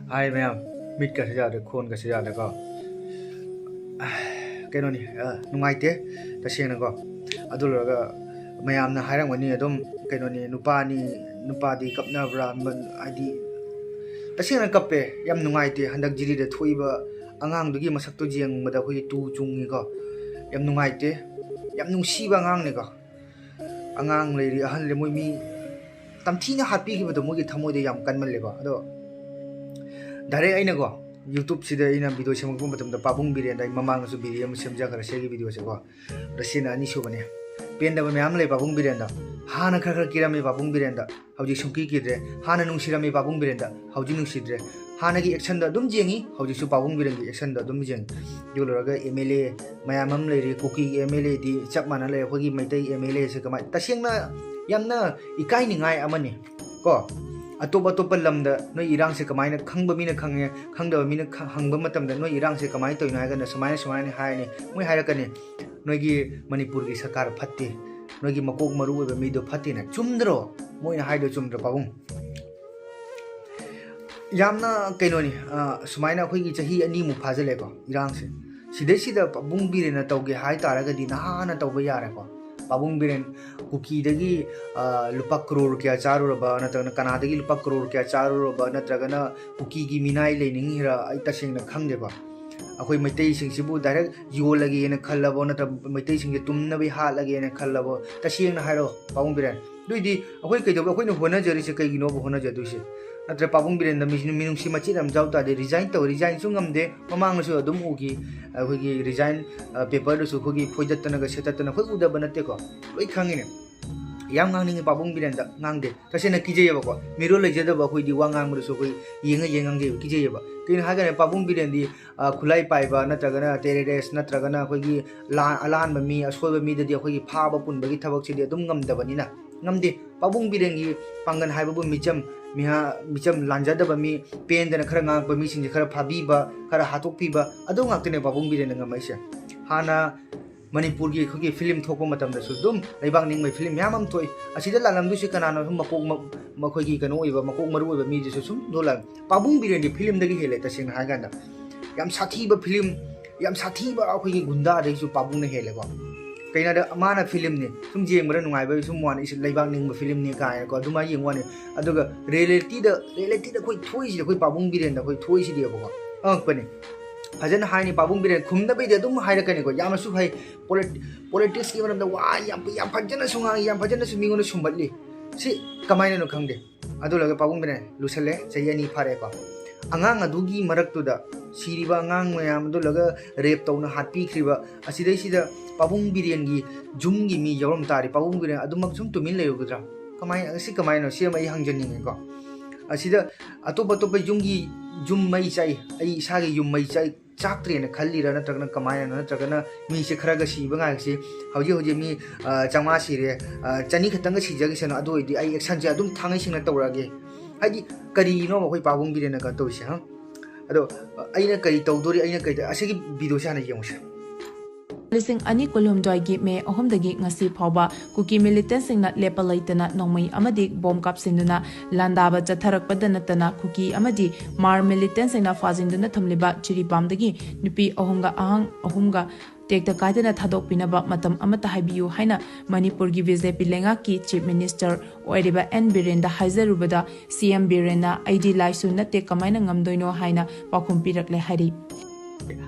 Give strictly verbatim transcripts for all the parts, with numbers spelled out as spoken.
ꯍꯥꯏ ꯃꯌꯥꯝ, ꯃꯤꯠꯀꯁꯦ ꯌꯥꯗ꯭ꯔꯦ, ꯈꯣꯟꯒꯁꯦ ꯌꯥꯗ꯭ꯔꯦꯀꯣ꯫ ꯀꯩꯅꯣꯅꯤ, ꯑ, ꯅꯨꯡꯉꯥꯏꯇꯦ ꯇꯁꯦꯡꯅꯀꯣ꯫ ꯑꯗꯨ ꯂꯣꯏꯔꯒ ꯃꯌꯥꯝꯅ ꯍꯥꯏꯔꯝꯒꯅꯤ ꯑꯗꯨꯝ, ꯀꯩꯅꯣꯅꯤ, ꯅꯨꯄꯥꯅꯤ, ꯅꯨꯄꯥꯗꯤ ꯀꯞꯅꯕ꯭ꯔꯥ? ꯃ-, ꯍꯥꯏꯗꯤ ꯇꯁꯦꯡꯅ ꯀꯞꯄꯦ, ꯌꯥꯝ ꯅꯨꯡꯉꯥꯏꯇꯦ꯫ ꯍꯟꯗꯛ ꯖꯤꯔꯤꯗ ꯊꯣꯛꯏꯕ ꯑꯉꯥꯡꯗꯨꯒꯤ ꯃꯁꯛꯇꯣ ꯌꯦꯡꯕꯗ ꯑꯩꯈꯣꯏꯒꯤ ꯇꯨ ꯆꯨꯡꯉꯤꯀꯣ꯫ ꯌꯥꯝ ꯅꯨꯡꯉꯥꯏꯇꯦ, ꯌꯥꯝ ꯅꯨꯡꯁꯤꯕ ꯑꯉꯥꯡꯅꯤꯀꯣ꯫ ꯑꯉꯥꯡ ꯂꯩꯔꯤ, ꯑꯍꯜ ꯂꯩ, ꯃꯣꯏ ꯃꯤ ꯇꯝꯊꯤꯅ ꯍꯥꯠꯄꯤꯈꯤꯕꯗꯣ ꯃꯣꯏꯒꯤ ꯊꯃꯣꯏꯗ ꯌꯥꯝ ꯀꯟꯃꯜꯂꯦꯀꯣ꯫ ꯑꯗꯣ ꯗꯥꯏꯔꯦꯛ ꯑꯩꯅꯀꯣ, ꯌꯨꯇ꯭ꯌꯨꯕꯁꯤꯗ ꯑꯩꯅ ꯚꯤꯗꯤꯑꯣ ꯁꯦꯝꯃꯛꯄ ꯃꯇꯝꯗ ꯄꯥꯕꯨꯡ ꯕꯤꯔꯦꯟꯗ ꯑꯩ ꯃꯃꯥꯡꯗꯁꯨ ꯚꯤꯗꯤꯑꯣ ꯑꯃ ꯁꯦꯝꯖꯈ꯭ꯔꯦ ꯁꯤꯒꯤ ꯚꯤꯗꯤꯑꯣꯁꯦꯀꯣ꯫ ꯑꯗꯣ ꯁꯤꯅ ꯑꯅꯤꯁꯨꯕꯅꯦ꯫ ꯄꯦꯟꯗꯕ ꯃꯌꯥꯝ ꯂꯩ ꯄꯥꯕꯨꯡ ꯕꯤꯔꯦꯟꯗ꯫ ꯍꯥꯟꯅ ꯈꯔ ꯈꯔ ꯀꯤꯔꯝꯃꯤ ꯄꯥꯕꯨꯡ ꯕꯤꯔꯦꯟꯗ, ꯍꯧꯖꯤꯛ ꯁꯨꯡꯀꯤ ꯀꯤꯗ꯭ꯔꯦ꯫ ꯍꯥꯟꯅ ꯅꯨꯡꯁꯤꯔꯝꯃꯤ ꯄꯥꯕꯨꯡ ꯕꯤꯔꯦꯟꯗ, ꯍꯧꯖꯤꯛ ꯅꯨꯡꯁꯤꯗ꯭ꯔꯦ꯫ ꯍꯥꯟꯅꯒꯤ ꯑꯦꯛꯁꯟꯗꯣ ꯑꯗꯨꯝ ꯌꯦꯡꯉꯤ, ꯍꯧꯖꯤꯛꯁꯨ ꯄꯥꯕꯨꯡ ꯕꯤꯔꯦꯟꯒꯤ ꯑꯦꯛꯁꯟꯗꯣ ꯑꯗꯨꯝ ꯌꯦꯡꯉꯤ꯫ ꯑꯗꯨ ꯂꯣꯏꯔꯒ ꯑꯦꯝ ꯑꯦꯜ ꯑꯦ ꯃꯌꯥꯝ ꯑꯃ ꯂꯩꯔꯤ, ꯀꯨꯀꯤꯒꯤ ꯑꯦꯝ ꯑꯦꯜ ꯑꯦꯗꯤ ꯆꯞ ꯃꯥꯟꯅ ꯂꯩ꯫ ꯑꯩꯈꯣꯏꯒꯤ ꯃꯩꯇꯩ ꯑꯦꯝ ꯑꯦꯜ ꯑꯦꯁꯦ ꯀꯃꯥꯏ, ꯇꯁꯦꯡꯅ ꯌꯥꯝꯅ ꯏꯀꯥꯏꯅꯤꯡꯉꯥꯏ ꯑꯃꯅꯤ ꯀꯣ꯫ ꯑꯇꯣꯞ ꯑꯇꯣꯞꯄ ꯂꯝꯗ ꯅꯣꯏ ꯏꯔꯥꯡꯁꯦ ꯀꯃꯥꯏꯅ, ꯈꯪꯕ ꯃꯤꯅ ꯈꯪꯉꯦ, ꯈꯪꯗꯕ ꯃꯤꯅ ꯈ-, ꯍꯪꯕ ꯃꯇꯝꯗ ꯅꯣꯏ ꯏꯔꯥꯡꯁꯦ ꯀꯃꯥꯏꯅ ꯇꯧꯔꯤꯅꯣ ꯍꯥꯏꯔꯒꯅ ꯁꯨꯃꯥꯏꯅ ꯁꯨꯃꯥꯏꯅ ꯍꯥꯏꯔꯅꯤ꯫ ꯃꯣꯏ ꯍꯥꯏꯔꯛꯀꯅꯤ, "ꯅꯣꯏꯒꯤ ꯃꯅꯤꯄꯨꯔꯒꯤ ꯁꯔꯀꯥꯔ ꯐꯠꯇꯦ, ꯅꯣꯏꯒꯤ ꯃꯀꯣꯛ ꯃꯔꯨ ꯑꯣꯏꯕ ꯃꯤꯗꯣ ꯐꯠꯇꯦꯅ"꯫ ꯆꯨꯝꯗ꯭ꯔꯣ? ꯃꯣꯏꯅ ꯍꯥꯏꯗꯣ ꯆꯨꯝꯗ꯭ꯔꯣ ꯄꯥꯕꯨꯡ? ꯌꯥꯝꯅ ꯀꯩꯅꯣꯅꯤ, ꯑ, ꯁꯨꯃꯥꯏꯅ ꯑꯩꯈꯣꯏꯒꯤ ꯆꯍꯤ ꯑꯅꯤꯃꯨꯛ ꯐꯥꯖꯤꯜꯂꯦꯀꯣ ꯏꯔꯥꯡꯁꯦ꯫ ꯁꯤꯗꯩꯁꯤꯗ ꯄꯥꯕꯨꯡ ꯕꯤꯔꯦꯟꯅ ꯇꯧꯒꯦ ꯍꯥꯏ ꯇꯥꯔꯒꯗꯤ ꯅꯍꯥꯟꯅ ꯇꯧꯕ ꯌꯥꯔꯦꯀꯣ꯫ ꯄꯥꯕꯨꯡ ꯕꯤꯔꯦꯟ ꯀꯨꯀꯤꯗꯒꯤ, ꯑ, ꯂꯨꯄꯥ ꯀ꯭ꯔꯣꯔ ꯀꯌꯥ ꯆꯥꯔꯨꯔꯕ, ꯅꯠꯇ꯭ꯔꯒꯅ ꯀꯅꯥꯗꯒꯤ ꯂꯨꯄꯥ ꯀ꯭ꯔꯣꯔ ꯀꯌꯥ ꯆꯥꯔꯨꯔꯕ, ꯅꯠꯇ꯭ꯔꯒꯅ ꯀꯨꯀꯤꯒꯤ ꯃꯤꯅꯥꯏ ꯂꯩꯅꯤꯡꯉꯤꯔ ꯑꯩ ꯇꯁꯦꯡꯅ ꯈꯪꯗꯦꯀꯣ꯫ ꯑꯩꯈꯣꯏ ꯃꯩꯇꯩꯁꯤꯡꯁꯤꯕꯨ ꯗꯥꯏꯔꯦꯛ ꯌꯣꯜꯂꯒꯦꯅ ꯈꯜꯂꯕꯣ, ꯅꯠꯇ꯭ꯔ ꯃꯩꯇꯩꯁꯤꯡꯁꯦ ꯇꯨꯝꯅꯕꯤ ꯍꯥꯠꯂꯒꯦꯅ ꯈꯜꯂꯕꯣ? ꯇꯁꯦꯡꯅ ꯍꯥꯏꯔꯣ ꯄꯥꯕꯨꯡ ꯕꯤꯔꯦꯟ꯫ ꯑꯗꯨꯏꯗꯤ ꯑꯩꯈꯣꯏ ꯀꯩꯗꯧꯕ, ꯑꯩꯈꯣꯏꯅ ꯍꯣꯠꯅꯖꯔꯤꯁꯦ ꯀꯩꯒꯤꯅꯣꯕ ꯍꯣꯠꯅꯖꯗꯣꯏꯁꯦ? ꯅꯠꯇ꯭ꯔ ꯄꯥꯕꯨꯡ ꯕꯤꯔꯦꯟꯗ ꯃꯤ-, ꯃꯤꯅꯨꯡꯁꯤ ꯃꯆꯦꯠ ꯑꯃ ꯌꯥꯎ ꯇꯥꯔꯗꯤ ꯔꯤꯖꯥꯏꯟ ꯇꯧ, ꯔꯤꯖꯥꯏꯟꯁꯨ ꯉꯝꯗꯦ꯫ ꯃꯃꯥꯡꯗꯁꯨ ꯑꯗꯨꯝ ꯎꯈꯤ, ꯑꯩꯈꯣꯏꯒꯤ ꯔꯤꯖꯥꯏꯟ, ꯑ, ꯄꯦꯄꯔꯗꯨꯁꯨ ꯑꯩꯈꯣꯏꯒꯤ ꯐꯣꯏꯗꯠꯇꯅꯒ ꯁꯦꯠꯇꯠꯇꯅ ꯑꯩꯈꯣꯏ ꯎꯗꯕ ꯅꯠꯇꯦꯀꯣ, ꯂꯣꯏ ꯈꯪꯉꯤꯅꯦ꯫ ꯌꯥꯝ ꯉꯥꯡꯅꯤꯡꯉꯤ ꯄꯥꯕꯨꯡ ꯕꯤꯔꯦꯟꯗ, ꯉꯥꯡꯗꯦ꯫ ꯇꯁꯦꯡꯅ ꯀꯤꯖꯩꯌꯦꯕꯀꯣ, ꯃꯤꯔꯣꯜ ꯂꯩꯖꯗꯕ ꯑꯩꯈꯣꯏꯗꯤ ꯋꯥ ꯉꯥꯡꯕꯗꯁꯨ ꯑꯩꯈꯣꯏ ꯌꯦꯡꯉ ꯌꯦꯡꯉ ꯉꯥꯡꯖꯩꯕ, ꯀꯤꯖꯩꯌꯦꯕ꯫ ꯀꯩꯅꯣ ꯍꯥꯏꯔꯀꯥꯟꯗ ꯄꯥꯕꯨꯡ ꯕꯤꯔꯦꯟꯗꯤ, ꯑ, ꯈꯨꯠꯂꯥꯏ ꯄꯥꯏꯕ ꯅꯠꯇ꯭ꯔꯒꯅ ꯇꯦꯔꯦꯔꯤꯁ ꯅꯠꯇ꯭ꯔꯒꯅ ꯑꯩꯈꯣꯏꯒꯤ ꯂꯥ-, ꯑꯂꯥꯟꯕ ꯃꯤ, ꯑꯁꯣꯏꯕ ꯃꯤꯗꯗꯤ ꯑꯩꯈꯣꯏꯒꯤ ꯐꯥꯕ ꯄꯨꯟꯕꯒꯤ ꯊꯕꯛꯁꯤꯗꯤ ꯑꯗꯨꯝ ꯉꯝꯗꯕꯅꯤꯅ, ꯉꯝꯗꯦ꯫ ꯄꯥꯕꯨꯡ ꯕꯤꯔꯦꯟꯒꯤ ꯄꯥꯡꯒꯜ ꯍꯥꯏꯕꯕꯨ ꯃꯤꯆꯝ, ꯃꯤꯍꯥ-, ꯃꯤꯆꯝ ꯂꯥꯟꯖꯗꯕ ꯃꯤ, ꯄꯦꯟꯗꯅ ꯈꯔ ꯉꯥꯡꯉꯛꯄ ꯃꯤꯁꯤꯡꯁꯦ ꯈꯔ ꯐꯥꯕꯤꯕ, ꯈꯔ ꯍꯥꯠꯇꯣꯛꯄꯤꯕ, ꯑꯗꯨ ꯉꯥꯛꯇꯅꯦ ꯄꯥꯕꯨꯡ ꯕꯤꯔꯦꯟꯅ ꯉꯝꯃꯛꯏꯁꯦ꯫ ꯍꯥꯟꯅ ꯃꯅꯤꯄꯨꯔꯒꯤ ꯑꯩꯈꯣꯏꯒꯤ ꯐꯤꯂꯝ ꯊꯣꯛꯄ ꯃꯇꯝꯗꯁꯨ ꯑꯗꯨꯝ ꯂꯩꯕꯥꯛ ꯅꯤꯡꯕ ꯐꯤꯂꯝ ꯃꯌꯥꯝ ꯑꯃ ꯊꯣꯛꯏ꯫ ꯑꯁꯤꯗ ꯂꯥꯜꯂꯝꯗꯣꯏꯁꯤ ꯀꯅꯥꯅꯣ? ꯁꯨꯝ ꯃꯀꯣꯛ ꯃ-, ꯃꯈꯣꯏꯒꯤ ꯀꯩꯅꯣ ꯑꯣꯏꯕ, ꯃꯀꯣꯛ ꯃꯔꯨ ꯑꯣꯏꯕ ꯃꯤꯗꯨꯁꯨ ꯁꯨꯝ ꯊꯣꯛꯂꯛꯑꯅꯤ꯫ ꯄꯥꯕꯨꯡ ꯕꯤꯔꯦꯟꯗꯤ ꯐꯤꯂꯝꯗꯒꯤ ꯍꯦꯜꯂꯦ ꯇꯁꯦꯡꯅ ꯍꯥꯏ ꯀꯥꯟꯗ꯫ ꯌꯥꯝ ꯁꯥꯊꯤꯕ ꯐꯤꯂꯝ, ꯌꯥꯝ ꯁꯥꯊꯤꯕ ꯑꯩꯈꯣꯏꯒꯤ ꯒꯨꯟꯗꯥꯗꯩꯁꯨ ꯄꯥꯕꯨꯡꯅ ꯍꯦꯜꯂꯦꯀꯣ꯫ ꯀꯩꯅꯣꯗ ꯃꯥꯅ ꯐꯤꯂꯝꯅꯤ, ꯁꯨꯝ ꯌꯦꯡꯕꯗ ꯅꯨꯡꯉꯥꯏꯕꯒꯤ ꯁꯨꯝ ꯋꯥꯅꯤ, ꯏꯁ, ꯂꯩꯕꯥꯛ ꯅꯤꯡꯕ ꯐꯤꯂꯝꯅꯤ ꯀꯥꯏꯅꯀꯣ, ꯑꯗꯨꯃꯥꯏꯅ ꯌꯦꯡꯕ ꯋꯥꯅꯤ꯫ ꯑꯗꯨꯒ ꯔꯤꯌꯦꯂꯤꯇꯤꯗ, ꯔꯤꯌꯦꯂꯤꯇꯤꯗ ꯑꯩꯈꯣꯏ ꯊꯣꯛꯏꯁꯤꯗꯤ, ꯑꯩꯈꯣꯏ ꯄꯥꯕꯨꯡ ꯕꯤꯔꯦꯟꯗ ꯑꯩꯈꯣꯏ ꯊꯣꯛꯏꯁꯤꯗꯤꯕꯀꯣ, ꯑꯉꯛꯄꯅꯤ꯫ ꯐꯖꯅ ꯍꯥꯏꯅꯤ, ꯄꯥꯕꯨꯡ ꯕꯤꯔꯦꯟ ꯈꯨꯝꯅꯕꯩꯗꯤ ꯑꯗꯨꯝ ꯍꯥꯏꯔꯛꯀꯅꯤꯀꯣ, ꯌꯥꯝꯅꯁꯨ ꯐꯩ꯫ ꯄꯣꯂꯤꯇꯤꯛꯁꯀꯤ ꯃꯔꯝꯗ ꯋꯥ ꯌꯥꯝ, ꯌꯥꯝ ꯐꯖꯅꯁꯨ ꯉꯥꯡꯉꯤ, ꯌꯥꯝ ꯐꯖꯅꯁꯨ ꯃꯤꯉꯣꯟꯗ ꯁꯨꯝꯕꯠꯂꯤ꯫ ꯁꯤ ꯀꯃꯥꯏꯅꯅꯣ ꯈꯪꯗꯦ꯫ ꯑꯗꯨ ꯂꯣꯏꯔꯒ ꯄꯥꯕꯨꯡ ꯕꯤꯔꯦꯟ ꯂꯨꯁꯜꯂꯦ, ꯆꯍꯤ ꯑꯅꯤ ꯐꯥꯔꯦꯀꯣ꯫ ꯑꯉꯥꯡ ꯑꯗꯨꯒꯤ ꯃꯔꯛꯇꯨꯗ ꯁꯤꯔꯤꯕ ꯑꯉꯥꯡ ꯃꯌꯥꯝ, ꯑꯗꯨ ꯂꯣꯏꯔꯒ ꯔꯦꯞ ꯇꯧꯅ ꯍꯥꯠꯄꯤꯈ꯭ꯔꯤꯕ, ꯑꯁꯤꯗꯩꯁꯤꯗ ꯄꯥꯕꯨꯡ ꯕꯤꯔꯦꯟꯒꯤ ꯌꯨꯝꯒꯤ ꯃꯤ ꯌꯥꯎꯔꯝ ꯇꯥꯔꯗꯤ, ꯄꯥꯕꯨꯡ ꯕꯤꯔꯦꯟ ꯑꯗꯨꯃꯛ ꯁꯨꯝ ꯇꯨꯃꯤꯟ ꯂꯩꯔꯨꯒꯗ꯭ꯔꯥ? ꯀꯃꯥꯏꯅ, ꯁꯤ ꯀꯃꯥꯏꯅꯅꯣ? ꯁꯤ ꯑꯃ ꯑꯩ ꯍꯪꯖꯅꯤꯡꯉꯤꯀꯣ꯫ ꯑꯁꯤꯗ ꯑꯇꯣꯞ ꯑꯇꯣꯞꯄ ꯌꯨꯝꯒꯤ ꯌꯨꯝ ꯃꯩ ꯆꯥꯛꯏ, ꯑꯩ ꯏꯁꯥꯒꯤ ꯌꯨꯝ ꯃꯩ ꯆꯥꯛꯏ, ꯆꯥꯛꯇ꯭ꯔꯦꯅ ꯈꯜꯂꯤꯔꯥ, ꯅꯠꯇ꯭ꯔꯒꯅ ꯀꯃꯥꯏꯅꯅꯣ? ꯅꯠꯇ꯭ꯔꯒꯅ ꯃꯤꯁꯦ ꯈꯔꯒ ꯁꯤꯕ ꯉꯥꯏꯔꯁꯤ, ꯍꯧꯖꯤꯛ ꯍꯧꯖꯤꯛ ꯃꯤ, ꯑ, ꯆꯥꯝꯃꯉꯥ ꯁꯤꯔꯦ, ꯑ, ꯆꯅꯤ ꯈꯛꯇꯪꯒ ꯁꯤꯖꯈꯤꯁꯅꯨ, ꯑꯗꯨ ꯑꯣꯏꯔꯗꯤ ꯑꯩ ꯑꯦꯛꯁꯟꯁꯦ ꯑꯗꯨꯝ ꯊꯥꯡꯉꯩ ꯁꯦꯡꯅ ꯇꯧꯔꯛꯑꯒꯦ꯫ ꯍꯥꯏꯗꯤ ꯀꯔꯤꯅꯣꯕ ꯑꯩꯈꯣꯏ ꯄꯥꯕꯨꯡ ꯕꯤꯔꯦꯟꯅ ꯀꯩꯅꯣ ꯇꯧꯔꯤꯁꯦ, ꯍꯥ? ꯑꯗꯣ, ꯑ, ꯑꯩꯅ ꯀꯔꯤ ꯇꯧꯗꯣꯔꯤ, ꯑꯩꯅ ꯀꯔꯤ ꯇꯧ-, ꯑꯁꯤꯒꯤ ꯚꯤꯗꯤꯑꯣꯁꯦ ꯍꯥꯟꯅ ꯌꯦꯡꯉꯨꯁꯦ꯫ ꯂꯤꯁꯤꯡ ꯑꯅꯤ ꯀꯨꯟꯍꯨꯝꯗꯣꯏꯒꯤ ꯃꯦ ꯑꯍꯨꯝꯗꯒꯤ ꯉꯁꯤ ꯐꯥꯎꯕ ꯀꯨꯀꯤ ꯃꯤꯂꯤꯇꯦꯟꯁꯤꯡꯅ ꯂꯦꯞꯄ ꯂꯩꯇꯅ ꯅꯣꯡꯃꯩ ꯑꯃꯗꯤ ꯕꯣꯝ ꯀꯥꯞꯁꯤꯟꯗꯨꯅ ꯂꯥꯟꯗꯥꯕ ꯆꯠꯊꯔꯛꯄꯗ ꯅꯠꯇꯅ ꯀꯨꯀꯤ ꯑꯃꯗꯤ ꯃꯥꯔ ꯃꯤꯂꯤꯇꯦꯟꯁꯤꯡꯅ ꯐꯥꯖꯤꯟꯗꯨꯅ ꯊꯝꯂꯤꯕ ꯖꯤꯔꯤꯕꯥꯝꯗꯒꯤ ꯅꯨꯄꯤ ꯑꯍꯨꯝꯒ ꯑꯉꯥꯡ ꯑꯍꯨꯝꯒ ꯇꯦꯛꯇ ꯀꯥꯏꯗꯅ ꯊꯥꯗꯣꯛꯄꯤꯅꯕ ꯃꯇꯝ ꯑꯃꯠꯇ ꯍꯥꯏꯕꯤꯌꯨ ꯍꯥꯏꯅ ꯃꯅꯤꯄꯨꯔꯒꯤ ꯕꯤ ꯖꯦ ꯄꯤ ꯂꯩꯉꯥꯛꯀꯤ ꯆꯤꯐ ꯃꯤꯅꯤꯁꯇꯔ ꯑꯣꯏꯔꯤꯕ ꯑꯦꯟ ꯕꯤꯔꯦꯟꯗ ꯍꯥꯏꯖꯔꯨꯕꯗ ꯁꯤ ꯑꯦꯝ ꯕꯤꯔꯦꯟꯅ "ꯑꯩꯗꯤ ꯂꯥꯏꯁꯨ ꯅꯠꯇꯦ, ꯀꯃꯥꯏꯅ ꯉꯝꯗꯣꯏꯅꯣ?" ꯍꯥꯏꯅ ꯄꯥꯎꯈꯨꯝ ꯄꯤꯔꯛꯂꯦ ꯍꯥꯏꯔꯤ꯫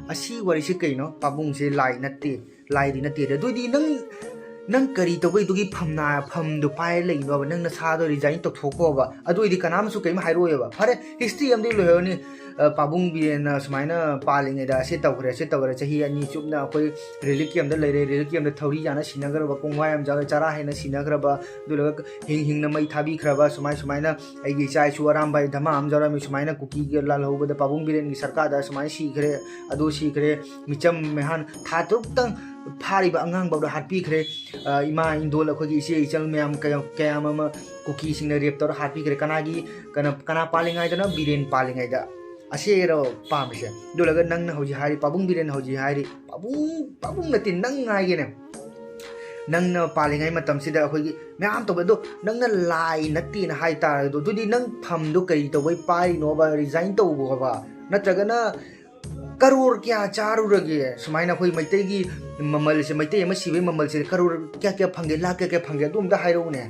ꯑꯁꯤ ꯋꯥꯔꯤꯁꯤ ꯀꯩꯅꯣ? ꯄꯥꯕꯨꯡꯁꯦ ꯂꯥꯏ ꯅꯠꯇꯦ, ꯂꯥꯏꯗꯤ ꯅꯠꯇꯦ꯫ ꯑꯗꯨꯑꯣꯏꯗꯤ ꯅꯪ, ꯅꯪ ꯀꯔꯤ ꯇꯧꯕꯩꯗꯨꯒꯤ ꯐꯝꯅꯥ, ꯐꯝꯗꯣ ꯄꯥꯏꯔ ꯂꯩꯅꯣꯕ? ꯅꯪ ꯅꯁꯥꯗꯣ ꯔꯤꯖꯥꯏꯟ ꯇꯧꯊꯣꯛꯈꯣꯕ꯫ ꯑꯗꯨꯑꯣꯏꯗꯤ ꯀꯅꯥꯝꯁꯨ ꯀꯔꯤꯝ ꯍꯥꯏꯔꯛꯑꯣꯏꯕ꯫ ꯐꯔꯦ, ꯍꯤꯁꯇ꯭ꯔꯤ ꯑꯃꯗꯤ ꯂꯣꯏꯍꯧꯔꯅꯤ꯫ ꯑ, ꯄꯥꯕꯨꯡ ꯕꯤꯔꯦꯟꯅ ꯁꯨꯃꯥꯏꯅ ꯄꯥꯜꯂꯤꯉꯩꯗ ꯑꯁꯤ ꯇꯧꯈ꯭ꯔꯦ, ꯑꯁꯤ ꯇꯧꯈ꯭ꯔꯦ, ꯆꯍꯤ ꯑꯅꯤ ꯆꯨꯞꯅ ꯑꯩꯈꯣꯏ ꯔꯤꯂꯤꯐ ꯀꯦꯝꯗ ꯂꯩꯔꯦ, ꯔꯤꯂꯤꯐ ꯀꯦꯝꯗ ꯊꯧꯔꯤ ꯌꯥꯅ ꯁꯤꯅꯈ꯭ꯔꯕ, ꯀꯣꯡꯋꯥꯏ ꯌꯥꯝ ꯆꯥꯔ ꯆꯔꯥ ꯍꯦꯟꯅ ꯁꯤꯅꯈ꯭ꯔꯕ, ꯑꯗꯨ ꯂꯣꯏꯔꯒ ꯍꯤꯡ ꯍꯤꯡꯅ ꯃꯩ ꯊꯥꯕꯤꯈ꯭ꯔꯕ, ꯁꯨꯃꯥꯏ ꯁꯨꯃꯥꯏꯅ ꯑꯩꯒꯤ ꯏꯆꯥ ꯏꯁꯨ ꯑꯔꯥꯝꯕꯥꯏ ꯙꯃꯥ ꯑꯃ ꯌꯥꯎꯔꯝꯃꯤ, ꯁꯨꯃꯥꯏꯅ ꯀꯨꯀꯤꯒ ꯂꯥꯜꯍꯧꯕꯗ ꯄꯥꯕꯨꯡ ꯕꯤꯔꯦꯟꯒꯤ ꯁꯔꯀꯥꯔꯗ ꯁꯨꯃꯥꯏꯅ ꯁꯤꯈ꯭ꯔꯦ, ꯑꯗꯨ ꯁꯤꯈ꯭ꯔꯦ, ꯃꯤꯆꯝ ꯃꯤꯍꯥꯟ ꯊꯥ ꯇꯔꯨꯛꯇꯪ ꯐꯥꯔꯤꯕ ꯑꯉꯥꯡꯐꯥꯎꯗ ꯍꯥꯠꯄꯤꯈ꯭ꯔꯦ꯫ ꯑ, ꯏꯃꯥ ꯏꯟꯗꯣꯜ ꯑꯩꯈꯣꯏꯒꯤ ꯏꯆꯦ ꯏꯆꯜ ꯃꯌꯥꯝ ꯀꯌꯥ, ꯀꯌꯥꯝ ꯑꯃ ꯀꯨꯀꯤꯁꯤꯡꯅ ꯔꯦꯞ ꯇꯧꯔ ꯍꯥꯠꯄꯤꯈ꯭ꯔꯦ꯫ ꯀꯅꯥꯒꯤ, ꯀꯅꯥ, ꯀꯅꯥ ꯄꯥꯜꯂꯤꯉꯩꯗꯅ? ꯕꯤꯔꯦꯟ ꯄꯥꯜꯂꯤꯉꯩꯗ꯫ ꯑꯁꯤꯔꯣ ꯄꯥꯝꯃꯤꯁꯦ? ꯑꯗꯨ ꯂꯣꯏꯔꯒ ꯅꯪꯅ ꯍꯧꯖꯤꯛ ꯍꯥꯏꯔꯤ, ꯄꯥꯕꯨꯡ ꯕꯤꯔꯦꯟꯅ ꯍꯧꯖꯤꯛ ꯍꯥꯏꯔꯤ, ꯄꯥꯕꯨꯡ, ꯄꯥꯕꯨꯡ ꯅꯠꯇꯦ, ꯅꯪ ꯍꯥꯏꯒꯦꯅꯦ꯫ ꯅꯪꯅ ꯄꯥꯜꯂꯤꯉꯩ ꯃꯇꯝꯁꯤꯗ ꯑꯩꯈꯣꯏꯒꯤ ꯃꯌꯥꯝ ꯇꯧꯕ, ꯑꯗꯣ ꯅꯪꯅ ꯂꯥꯏ ꯅꯠꯇꯦꯅ ꯍꯥꯏ ꯇꯥꯔꯒꯗꯤ, ꯑꯗꯨꯗꯤ ꯅꯪ ꯐꯝꯗꯣ ꯀꯔꯤ ꯇꯧꯕꯩ ꯄꯥꯏꯔꯤꯅꯣꯕ? ꯔꯤꯖꯥꯏꯟ ꯇꯧꯈꯣꯕ, ꯅꯠꯇ꯭ꯔꯒꯅ ꯀꯔꯣꯔ ꯀꯌꯥ ꯆꯥꯔꯨꯔꯒꯦ? ꯁꯨꯃꯥꯏꯅ ꯑꯩꯈꯣꯏ ꯃꯩꯇꯩꯒꯤ ꯃꯃꯜꯁꯦ, ꯃꯩꯇꯩ ꯑꯃ ꯁꯤꯕꯒꯤ ꯃꯃꯜꯁꯦ ꯀꯔꯣꯔ ꯀꯌꯥ ꯀꯌꯥ ꯐꯪꯒꯦ, ꯂꯥꯛ ꯀꯌꯥ ꯀꯌꯥ ꯐꯪꯒꯦ, ꯑꯗꯨ ꯑꯝꯇ ꯍꯥꯏꯔꯛꯎꯅꯦ꯫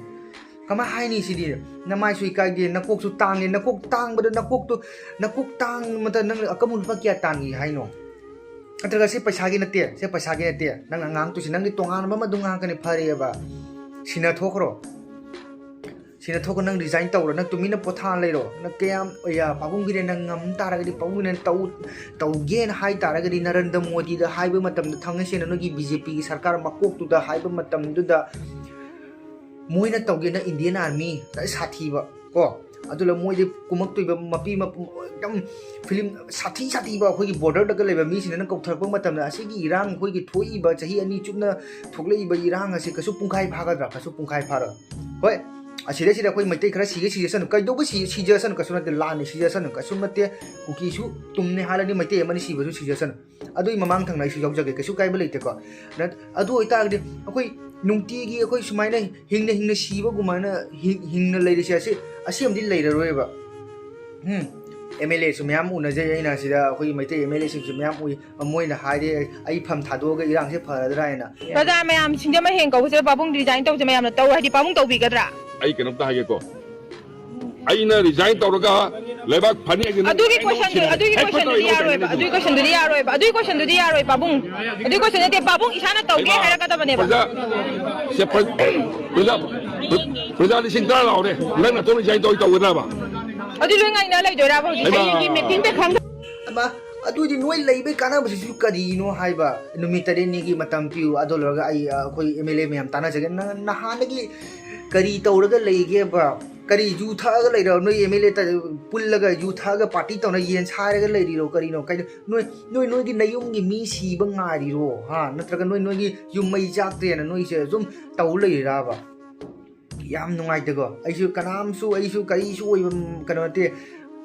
ꯀꯃꯥꯏ ꯍꯥꯏꯅꯤ ꯁꯤꯗꯤ? ꯅꯃꯥꯏꯁꯨ ꯏꯀꯥꯏꯗꯦ, ꯅꯀꯣꯛꯁꯨ ꯇꯥꯡꯉꯦ, ꯅꯀꯣꯛ ꯇꯥꯡꯕꯗ ꯅꯀꯣꯛꯇꯨ, ꯅꯀꯣꯛ ꯇꯥꯡꯕꯗ ꯅꯪ ꯑꯀꯝꯕ ꯂꯨꯄꯥ ꯀꯌꯥ ꯇꯥꯡꯉꯤ ꯍꯥꯏꯅꯣ? ꯅꯠꯇ꯭ꯔꯒ ꯁꯤ ꯄꯩꯁꯥꯒꯤ ꯅꯠꯇꯦ, ꯁꯤ ꯄꯩꯁꯥꯒꯤ ꯅꯠꯇꯦ, ꯅꯪꯅ ꯉꯥꯡꯉꯛꯇꯣꯏꯁꯤ ꯅꯪꯒꯤ ꯇꯣꯉꯥꯟꯕ ꯑꯃ ꯑꯗꯨꯝ ꯉꯥꯡꯉꯛꯀꯅꯤ, ꯐꯔꯦꯕ, ꯁꯤꯅ ꯊꯣꯛꯈ꯭ꯔꯣ꯫ ꯁꯤꯅ ꯊꯣꯛꯈ꯭ꯔꯣ, ꯅꯪ ꯔꯤꯖꯥꯏꯟ ꯇꯧꯔꯣ, ꯅꯪ ꯇꯨꯃꯤꯟꯅ ꯄꯣꯊꯥ ꯂꯩꯔꯣ꯫ ꯅꯪ ꯀꯌꯥꯝ, ꯑꯣꯏꯌꯥ, ꯄꯥꯕꯨꯡ ꯕꯤꯔꯦꯟꯅ ꯉꯝ ꯇꯥꯔꯒꯗꯤ, ꯄꯥꯕꯨꯡ ꯕꯤꯔꯦꯟꯅ ꯇꯧ, ꯇꯧꯒꯦꯅ ꯍꯥꯏ ꯇꯥꯔꯒꯗꯤ, ꯅꯔꯦꯟꯗ꯭ꯔ ꯃꯣꯗꯤꯗ ꯍꯥꯏꯕ ꯃꯇꯝꯗ, ꯊꯥꯡꯒꯩ ꯁꯦꯡꯅ ꯅꯣꯏꯒꯤ ꯕꯤ ꯖꯦ ꯄꯤꯒꯤ ꯁꯔꯀꯥꯔ ꯃꯀꯣꯛꯇꯨꯗ ꯍꯥꯏꯕ ꯃꯇꯝꯗꯨꯗ, ꯃꯣꯏꯅ ꯇꯧꯒꯦꯅ ꯏꯟꯗꯤꯌꯟ ꯑꯥꯔꯃꯤ ꯈ꯭ꯋꯥꯏ ꯁꯥꯊꯤꯕ ꯀꯣ, ꯑꯗꯨꯅ ꯃꯣꯏꯗꯤ ꯀꯨꯝꯃꯛꯇꯣꯏꯕ ꯃꯄꯤ ꯃꯄꯨ ꯑꯦꯛꯗꯝ ꯐꯤꯂꯝ ꯁꯥꯊꯤ ꯁꯥꯊꯤꯕ ꯑꯩꯈꯣꯏꯒꯤ ꯕꯣꯔꯗꯔꯗꯒ ꯂꯩꯕ ꯃꯤꯁꯤꯡꯅ ꯀꯧꯊꯔꯛꯄ ꯃꯇꯝꯗ, ꯑꯁꯤꯒꯤ ꯏꯔꯥꯡ, ꯑꯩꯈꯣꯏꯒꯤ ꯊꯣꯛꯏꯕ ꯆꯍꯤ ꯑꯅꯤ ꯆꯨꯞꯅ ꯊꯣꯛꯂꯛꯏꯕ ꯏꯔꯥꯡ ꯑꯁꯤ ꯀꯩꯁꯨ ꯄꯨꯡꯈꯥꯏ ꯐꯥꯒꯗ꯭ꯔꯥ? ꯀꯩꯁꯨ ꯄꯨꯡꯈꯥꯏ ꯐꯥꯔꯣꯏ꯫ ꯍꯣꯏ, ꯑꯁꯤꯗꯩꯁꯤꯗ ꯑꯩꯈꯣꯏ ꯃꯩꯇꯩ ꯈꯔ ꯁꯤꯒꯦ ꯁꯤꯖꯁꯅꯨ, ꯀꯩꯗꯧꯕ ꯁꯤ-, ꯁꯤꯖꯁꯅꯨ, ꯀꯩꯁꯨ ꯅꯠꯇꯦ, ꯂꯥꯟꯅꯤ, ꯁꯤꯖꯁꯅꯨ, ꯀꯩꯁꯨ ꯅꯠꯇꯦ꯫ ꯀꯨꯀꯤꯁꯨ ꯇꯨꯝꯅꯤ ꯍꯥꯠꯂꯅꯤ, ꯃꯩꯇꯩ ꯑꯃꯅꯤ ꯁꯤꯕꯁꯨ ꯁꯤꯖꯁꯅꯨ꯫ ꯑꯗꯨꯒꯤ ꯃꯃꯥꯡ ꯊꯪꯅ ꯑꯩꯁꯨ ꯌꯥꯎꯖꯒꯦ, ꯀꯩꯁꯨ ꯀꯥꯏꯕ ꯂꯩꯇꯦꯀꯣ꯫ ꯅꯠ-, ꯑꯗꯨ ꯑꯣꯏꯇꯥꯔꯒꯗꯤ ꯑꯩꯈꯣꯏ ꯅꯨꯡꯇꯤꯒꯤ ꯑꯩꯈꯣꯏ ꯁꯨꯃꯥꯏꯅ ꯍꯤꯡꯅ ꯍꯤꯡꯅ ꯁꯤꯕꯒꯨꯃꯥꯏꯅ ꯍꯤꯡ-, ꯍꯤꯡꯅ ꯂꯩꯔꯤꯁꯦ, ꯑꯁꯤ, ꯑꯁꯤ ꯑꯃꯗꯤ ꯂꯩꯔꯔꯣꯏꯕ꯫ ꯎꯝ, ꯑꯦꯝ ꯑꯦꯜ ꯑꯦꯁꯨ ꯃꯌꯥꯝ ꯎꯅꯖꯩ ꯑꯩꯅ ꯁꯤꯗ, ꯑꯩꯈꯣꯏꯒꯤ ꯃꯩꯇꯩ ꯑꯦꯝ ꯑꯦꯜ ꯑꯦꯁꯤꯡꯁꯨ ꯃꯌꯥꯝ ꯎꯏ꯫ ꯃꯣꯏꯅ ꯍꯥꯏꯔꯦ, "ꯑꯩ ꯐꯝ ꯊꯥꯗꯣꯛꯑꯒ ꯏꯔꯥꯡꯁꯦ ꯐꯔꯗ꯭ꯔꯥ?" ꯍꯥꯏꯅ꯫ ꯄ꯭ꯔꯖꯥ ꯃꯌꯥꯝ ꯁꯤꯡꯖꯃꯩ ꯍꯦꯟ ꯀꯧꯕꯁꯦ ꯄꯥꯕꯨꯡ ꯔꯤꯖꯥꯏꯟ ꯇꯧꯁꯦ ꯃꯌꯥꯝꯅ ꯇꯧ ꯍꯥꯏꯗꯤ ꯄꯥꯕꯨꯡ ꯇꯧꯕꯤꯒꯗ꯭ꯔꯥ? ꯑꯩ ꯀꯩꯅꯣꯝꯇ ꯍꯥꯏꯒꯦꯀꯣ, ꯑꯩꯅ ꯔꯤꯖꯥꯏꯟ ꯇꯧꯔꯒ ꯂꯩꯕꯥꯛ ꯐꯅꯤ ꯍꯥꯏꯁꯦ ꯅꯪ ꯑꯗꯨꯒꯤ ꯀꯣꯏꯁꯟꯗꯨ, ꯑꯗꯨꯒꯤ ꯍꯦꯛ ꯀꯣꯏꯁꯟꯗꯨꯗꯤ ꯐꯠꯇꯕ ꯌꯥꯔꯣꯏꯕ, ꯀꯣꯏꯁꯟꯗꯨ꯫ ꯑꯗꯨꯒꯤ ꯀꯣꯏꯁꯟꯗꯨꯗꯤ ꯌꯥꯔꯣꯏꯕ, ꯑꯗꯨꯒꯤ ꯀꯣꯏꯁꯟꯗꯨꯗꯤ ꯌꯥꯔꯣꯏ ꯄꯥꯕꯨꯡ꯫ ꯑꯗꯨꯒꯤ ꯀꯣꯏꯁꯟ ꯅꯠꯇꯦ, ꯄꯥꯕꯨꯡ ꯏꯁꯥꯅ ꯇꯧꯒꯦ ꯍꯩꯃꯥ, ꯍꯥꯏꯔꯛꯀꯗꯕꯅꯦꯕ꯫ ꯄ꯭ꯔꯖꯥ, ꯁꯦ, ꯄ꯭ꯔ-, ꯄ꯭ꯔꯖꯥ, ꯄ꯭ꯔꯖꯥ ꯂꯤꯁꯤꯡ ꯇꯔꯥ ꯂꯥꯎꯔꯦ, ꯅꯪ ꯅꯇꯣꯝ ꯔꯤꯖꯥꯏꯟ ꯇꯧ ꯇꯧꯒꯗ꯭ꯔꯕ? ꯑꯗꯨ ꯂꯣꯏ ꯉꯥꯏꯅ ꯂꯩꯗꯣꯏꯔꯕ ꯍꯧꯖꯤꯛ? ꯍꯩꯃꯥ꯫ ꯍꯌꯦꯡꯒꯤ ꯃꯤꯇꯤꯡꯗ ꯈꯪ- ꯑꯃ, ꯑꯗꯨꯗꯤ ꯅꯣꯏ ꯂꯩꯕꯩ ꯀꯥꯟꯅꯕꯁꯤꯁꯨ ꯀꯔꯤꯅꯣ ꯍꯥꯏꯕ? ꯅꯨꯃꯤꯠ ꯇꯔꯦꯠꯅꯤꯒꯤ ꯃꯇꯝ ꯄꯤꯌꯨ, ꯑꯗꯨ ꯂꯣꯏꯔꯒ ꯑꯩ, ꯑ, ꯑꯩꯈꯣꯏ ꯑꯦꯝ ꯑꯦꯜ ꯑꯦ ꯃꯌꯥꯝ ꯇꯥꯟꯅꯖꯒꯦ꯫ ꯅ-, ꯅꯍꯥꯟꯗꯒꯤ ꯀꯔꯤ ꯇꯧꯔꯒ ꯂꯩꯒꯦꯕ? ꯀꯔꯤ ꯌꯨ ꯊꯛꯑꯒ ꯂꯩꯔꯣ? ꯅꯣꯏ ꯑꯦꯝ ꯑꯦꯜ ꯑꯦ ꯇ-, ꯄꯨꯜꯂꯒ ꯌꯨ ꯊꯛꯑꯒ ꯄꯥꯔꯇꯤ ꯇꯧꯅ ꯌꯦꯟ ꯁꯥꯏꯔꯒ ꯂꯩꯔꯤꯔꯣ? ꯀꯔꯤꯅꯣ? ꯀꯩꯅꯣ? ꯅꯣꯏ, ꯅꯣꯏ, ꯅꯣꯏꯒꯤ ꯅꯌꯨꯝꯒꯤ ꯃꯤ ꯁꯤꯕ ꯉꯥꯏꯔꯤꯔꯣ? ꯍꯥ? ꯅꯠꯇ꯭ꯔꯒ ꯅꯣꯏ, ꯅꯣꯏꯒꯤ ꯌꯨꯝ ꯃꯩ ꯆꯥꯛꯇ꯭ꯔꯦꯅ ꯅꯣꯏꯁꯦ ꯁꯨꯝ ꯇꯧ ꯂꯩꯔꯤꯔꯕ? ꯌꯥꯝ ꯅꯨꯡꯉꯥꯏꯇꯦꯀꯣ꯫ ꯑꯩꯁꯨ ꯀꯅꯥꯝꯁꯨ, ꯑꯩꯁꯨ ꯀꯔꯤꯁꯨ ꯑꯣꯏꯕ ꯀꯩꯅꯣ ꯅꯠꯇꯦ꯫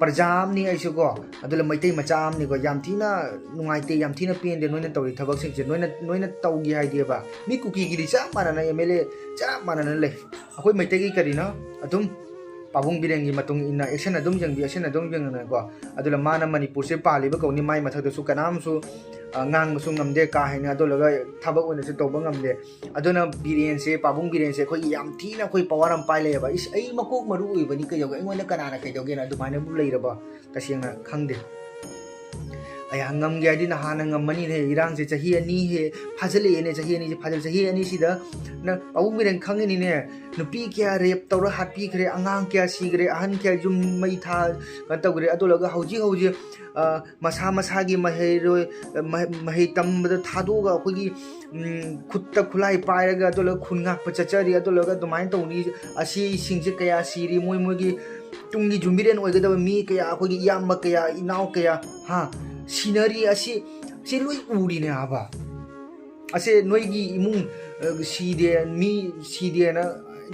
ꯄ꯭ꯔꯖꯥ ꯑꯃꯅꯤ ꯑꯩꯁꯨ ꯀꯣ, ꯑꯗꯨꯅ ꯃꯩꯇꯩ ꯃꯆꯥ ꯑꯃꯅꯤꯀꯣ, ꯌꯥꯝ ꯊꯤꯅ ꯅꯨꯡꯉꯥꯏꯇꯦ, ꯌꯥꯝ ꯊꯤꯅ ꯄꯦꯟꯗꯦ ꯅꯣꯏꯅ ꯇꯧꯔꯤ ꯊꯕꯛꯁꯤꯡꯁꯦ꯫ ꯅꯣꯏꯅ, ꯅꯣꯏꯅ ꯇꯧꯒꯦ ꯍꯥꯏꯗꯦꯕ, ꯃꯤ ꯀꯨꯀꯤꯒꯤꯗꯤ ꯆꯞ ꯃꯥꯟꯅꯅ ꯑꯦꯝ ꯑꯦꯜ ꯑꯦ ꯆꯞ ꯃꯥꯟꯅꯅ ꯂꯩ꯫ ꯑꯩꯈꯣꯏ ꯃꯩꯇꯩꯒꯤ ꯀꯔꯤꯅꯣ, ꯑꯗꯨꯝ ꯄꯥꯕꯨꯡ ꯕꯤꯔꯦꯟꯒꯤ ꯃꯇꯨꯡ ꯏꯟꯅ action ꯑꯗꯨꯝ ꯌꯦꯡꯕꯤ, action ꯑꯗꯨꯝ ꯌꯦꯡꯅꯀꯣ꯫ ꯑꯗꯨꯅ ꯃꯥꯅ ꯃꯅꯤꯄꯨꯔꯁꯦ ꯄꯥꯜꯂꯤꯕ ꯀꯧꯅꯤ, ꯃꯥꯏ ꯃꯊꯛꯇꯁꯨ ꯀꯅꯥꯝꯁꯨ, ꯑ, ꯉꯥꯡꯕꯁꯨ ꯉꯝꯗꯦ ꯀꯥ ꯍꯦꯟꯅ, ꯑꯗꯨꯂꯒ ꯊꯕꯛ ꯑꯣꯏꯅꯁꯨ ꯇꯧꯕ ꯉꯝꯗꯦ꯫ ꯑꯗꯨꯅ ꯕꯤꯔꯦꯟꯁꯦ, ꯄꯥꯕꯨꯡ ꯕꯤꯔꯦꯟꯁꯦ ꯑꯩꯈꯣꯏꯒꯤ ꯌꯥꯝ ꯊꯤꯅ ꯑꯩꯈꯣꯏ power ꯑꯃ ꯄꯥꯏ ꯂꯩꯌꯦꯕ꯫ "ꯏꯁ, ꯑꯩ ꯃꯀꯣꯛ ꯃꯔꯨ ꯑꯣꯏꯕꯅꯤ ꯀꯩꯗꯧꯒꯦ? ꯑꯩꯉꯣꯟꯗ ꯀꯅꯥꯅ ꯀꯩꯗꯧꯒꯦꯅ?" ꯑꯗꯨꯃꯥꯏꯅꯕꯨ ꯂꯩꯔꯕ? ꯇꯁꯦꯡꯅ ꯈꯪꯗꯦ꯫ ꯑꯩ ꯉꯝꯒꯦ ꯍꯥꯏꯗꯤ ꯅꯍꯥꯟꯅ ꯉꯝꯃꯅꯤꯅꯦ꯫ ꯏꯔꯥꯡꯁꯦ ꯆꯍꯤ ꯑꯅꯤ ꯍꯦ ꯐꯥꯖꯤꯜꯂꯛꯑꯦꯅꯦ, ꯆꯍꯤ ꯑꯅꯤꯁꯦ ꯐꯥꯖꯤꯜ-, ꯆꯍꯤ ꯑꯅꯤꯁꯤꯗ ꯅꯪ ꯄꯥꯕꯨꯡ ꯕꯤꯔꯦꯟ ꯈꯪꯉꯤꯅꯤꯅꯦ, ꯅꯨꯄꯤ ꯀꯌꯥ rape ꯇꯧꯔ ꯍꯥꯠꯄꯤꯈ꯭ꯔꯦ, ꯑꯉꯥꯡ ꯀꯌꯥ ꯁꯤꯈ꯭ꯔꯦ, ꯑꯍꯟ ꯀꯌꯥ ꯌꯨꯝ ꯃꯩ ꯊꯥ-, ꯀꯩꯅꯣ ꯇꯧꯈ꯭ꯔꯦ꯫ ꯑꯗꯨꯂꯒ ꯍꯧꯖꯤꯛ ꯍꯧꯖꯤꯛ, ꯑ, ꯃꯁꯥ ꯃꯁꯥꯒꯤ ꯃꯍꯩꯔꯣꯏ, ꯃꯍ-, ꯃꯍꯩ ꯇꯝꯕꯗ ꯊꯥꯗꯣꯛꯑꯒ ꯑꯩꯈꯣꯏꯒꯤ, ꯎꯝ, ꯈꯨꯠꯇ ꯈꯨꯠꯂꯥꯏ ꯄꯥꯏꯔꯒ ꯑꯗꯨꯂꯒ ꯈꯨꯟ ꯉꯥꯛꯄ ꯆꯠꯆꯔꯤ꯫ ꯑꯗꯨꯂꯒ ꯑꯗꯨꯃꯥꯏꯅ ꯇꯧꯅꯤ꯫ ꯑꯁꯤꯁꯤꯡꯁꯦ ꯀꯌꯥ ꯁꯤꯔꯤ, ꯃꯣꯏ ꯃꯣꯏꯒꯤ ꯇꯨꯡꯒꯤ ꯌꯨꯝꯕꯤꯔꯦꯟ ꯑꯣꯏꯒꯗꯕ ꯃꯤ ꯀꯌꯥ, ꯑꯩꯈꯣꯏꯒꯤ ꯏꯌꯥꯝꯕ ꯀꯌꯥ, ꯏꯅꯥꯎ ꯀꯌꯥ, ꯍꯥ, ꯁꯤꯅꯔꯤ꯫ ꯑꯁꯤ, ꯁꯤ ꯂꯣꯏ ꯎꯔꯤꯅꯦ ꯍꯥꯏꯕ꯫ ꯑꯁꯦ ꯅꯣꯏꯒꯤ ꯏꯃꯨꯡ, ꯑ, ꯁꯤꯗꯦ, ꯃꯤ ꯁꯤꯗꯦꯅ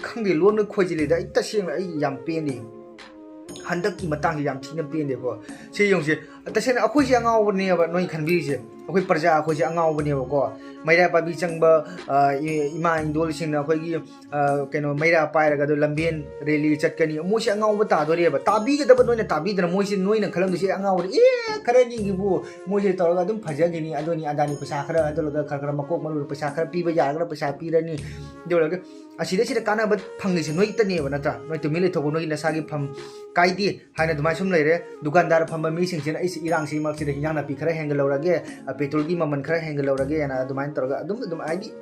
ꯈꯪꯗꯦ, ꯂꯣꯟꯅ ꯈꯣꯏꯖꯤꯜꯂꯤꯗ꯫ ꯑꯩ ꯇꯁꯦꯡꯅ ꯑꯩ ꯌꯥꯝ ꯄꯦꯟꯗꯦ꯫ ꯍꯟꯗꯛꯀꯤ ꯃꯇꯥꯡꯁꯦ ꯌꯥꯝ ꯊꯤꯅ ꯄꯦꯟꯗꯦꯀꯣ꯫ ꯁꯤ ꯌꯦꯡꯉꯨꯁꯦ, ꯇꯁꯦꯡꯅ ꯑꯩꯈꯣꯏꯁꯦ ꯑꯉꯥꯎꯕꯅꯦꯕ ꯅꯣꯏ ꯈꯟꯕꯤꯔꯤꯁꯦ꯫ ꯑꯩꯈꯣꯏ ꯄ꯭ꯔꯖꯥ ꯑꯩꯈꯣꯏꯁꯦ ꯑꯉꯥꯎꯕꯅꯦꯕꯀꯣ꯫ ꯃꯩꯔꯥ ꯄꯥꯏꯕꯤ ꯆꯪꯕ, ꯑ, ꯏ-, ꯏꯃꯥ ꯏꯟꯗꯣꯜꯁꯤꯡꯅ ꯑꯩꯈꯣꯏꯒꯤ, ꯑ, ꯀꯩꯅꯣ, ꯃꯩꯔꯥ ꯄꯥꯏꯔꯒ ꯑꯗꯨ ꯂꯝꯕꯦꯟ rally ꯆꯠꯀꯅꯤ꯫ ꯃꯣꯏꯁꯦ ꯑꯉꯥꯎꯕ ꯇꯥꯗꯣꯔꯤꯕ꯫ ꯇꯥꯕꯤꯒꯗꯕ ꯅꯣꯏꯅ ꯇꯥꯕꯤꯗꯅ ꯃꯣꯏꯁꯦ ꯅꯣꯏꯅ ꯈꯜꯂꯝꯗꯣꯏꯁꯦ ꯑꯉꯥꯎꯕꯅꯤ꯫ ꯑꯦ, ꯈꯔꯅꯤꯒꯤꯕꯨ ꯃꯣꯏꯁꯦ ꯇꯧꯔꯒ ꯑꯗꯨꯝ ꯐꯖꯒꯤꯅꯤ, ꯑꯗꯨꯅꯤ ꯑꯗꯥꯅꯤ, ꯄꯩꯁꯥ ꯈꯔ, ꯑꯗꯨ ꯂꯣꯏꯔꯒ ꯈꯔ ꯈꯔ ꯃꯀꯣꯛ ꯃꯔꯨ ꯄꯩꯁꯥ ꯈꯔ ꯄꯤꯕ ꯌꯥꯔꯒꯅ ꯄꯩꯁꯥ ꯄꯤꯔꯅꯤ꯫ ꯑꯗꯨ ꯂꯣꯏꯔꯒ ꯑꯁꯤꯗꯩꯁꯤꯗ ꯀꯥꯟꯅꯕ ꯐꯪꯉꯤꯁꯦ ꯅꯣꯏꯇꯅꯦꯕ, ꯅꯠꯇ꯭ꯔꯥ? ꯅꯣꯏ ꯇꯨꯃꯤꯟ ꯂꯩꯊꯣꯛꯄ, ꯅꯣꯏꯒꯤ ꯅꯁꯥꯒꯤ ꯐꯝ ꯀꯥꯏꯗꯦ ꯍꯥꯏꯅ ꯑꯗꯨꯃꯥꯏꯅ ꯁꯨꯝ ꯂꯩꯔꯦ꯫ ꯗꯨꯀꯥꯟꯗꯥꯔ ꯐꯝꯕ ꯃꯤꯁꯤꯡꯁꯤꯅ, "ꯑꯩꯁꯦ ꯏꯔꯥꯡꯁꯤ ꯃꯔꯛꯁꯤꯗ ꯍꯤꯟꯖꯥꯡ ꯅꯥꯄꯤ ꯈꯔ ꯍꯦꯟꯒꯠꯍꯧꯔꯒꯦ, ꯑ, petrolꯒꯤ ꯃꯃꯜ ꯈꯔ ꯍꯦꯟꯒꯠꯍꯧꯔꯒꯦꯅ" ꯑꯗꯨꯃꯥꯏꯅ ꯇꯧꯔꯒ ꯑꯗꯨꯝ, ꯑꯗꯨꯝ ꯍꯥꯏꯗꯤ